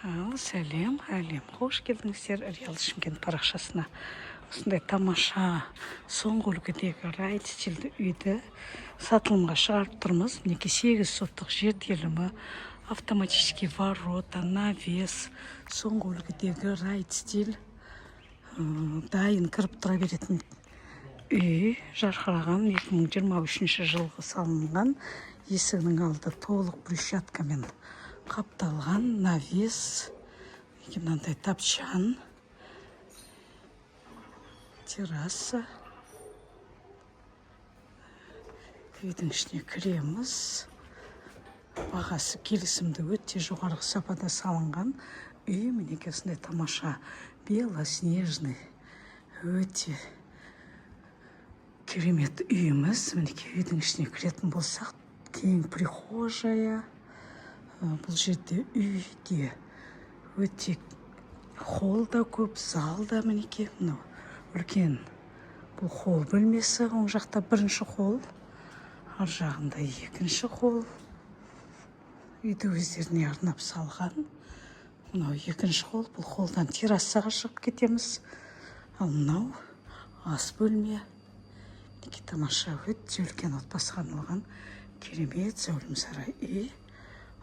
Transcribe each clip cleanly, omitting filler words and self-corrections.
Ал сәлем, әлем, қош келдіңіздер Реал Шымкент парақшасына. Осындай тамаша соңғы үлгідегі райт стильді үйді сатылымға шығарып тұрмыз. Мінекей, 8 соттық жер телімі, автоматический ворота, навес, соңғы үлгідегі райт стиль, дайын кіріп тұра беретін үй, жарқыраған 2023 жылғы салынған, есігінің алды толық брусчаткамен қапталған, навес, мінекей, мынандай тапчан, терраса. Үйдің ішіне кіреміз. Бағасы келісімді, өте жоғарғы сапада салынған үй. Мінекей, осындай тамаша белоснежный, өте керемет үйіміз. Мінекей, үйдің ішіне кіретін болсақ, кең прихожая. Бұл жерде үйде өте холл да көп, зал да. Мінекей, мынау үлкен, бұл холл бөлмесі, оң жақта бірінші холл, ар жағында екінші холл. Үйді өздеріне арнап салған. Мынау екінші холл, бұл холлдан террасаға шығып кетеміз. Ал мынау ас бөлме. Мінекей, тамаша, өте үлкен отбасыға арналған керемет зәулім сарай үй.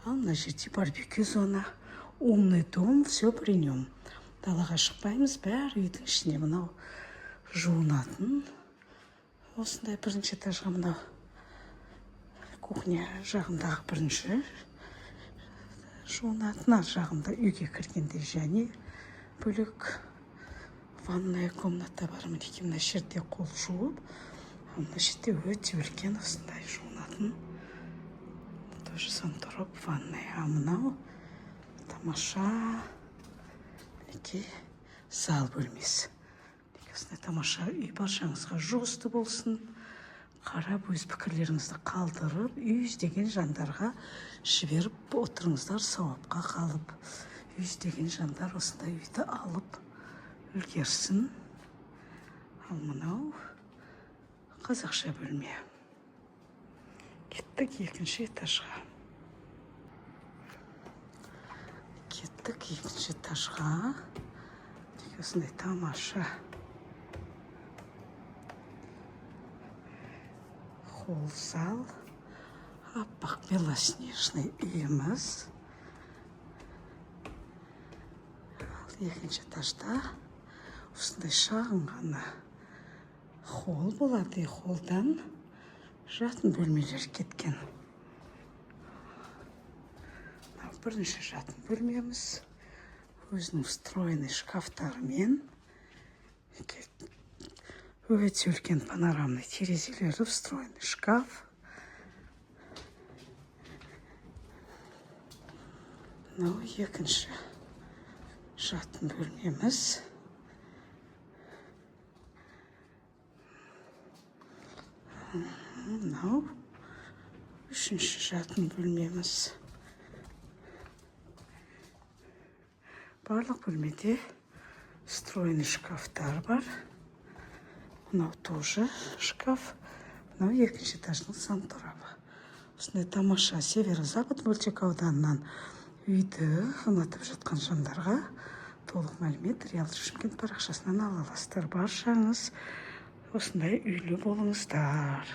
Ал мына жерде барбекю зона. Умный дом, все при нем. Далаға шықпаймыз, бәрі үйдің ішінде. Мынау жуынатын осындай бірінші этажға, мынау кухня жағындағы бірінші жуынатын, ар жағында үйге кіргенде және бөлек ванная комната бар. Мінекей, мына жерде қол жуып, ал мына жерде өте үлкен осындай жуынатын тоже сантроп ванная. А мынау тамаша, мінекей, зал бөлмесі. Мінекей, осындай тамаша үй баршаңызға жұғысты болсын. Қарап, өз пікірлеріңізді қалдырып, үй іздеген жандарға жіберіп отырыңыздар. Сауапқа қалып, үй іздеген жандар осындай үйді алып үлгерсін. Ал мынау қазақша бөлме. Кеттік екінші этажға, кеттік екінші этажға. Мінекей, осындай тамаша холл, зал, аппақ белоснежный үйіміз. Ал екінші этажда осындай шағын ғана холл болады и холлдан жатын бөлмелер кеткен. Мынау бірінші жатын бөлмеміз, өзінің встроенный шкафтарымен, өте үлкен панорамный терезелері, встроенный шкаф. Мынау екінші жатын бөлмеміз. Мынау үшінші жатын бөлмеміз. Барлық бөлмеде встроенный шкафтар бар. Мынау тоже шкаф. Мынау екінші этаждың санторабы. Осындай тамаша северо-запад мөлтек ауданынан үйді ұнатып жатқан жандарға толық мәлімет Реал Шымкент парақшасынан ала аласыздар. Баршаңыз осындай үйлі болыңыздар.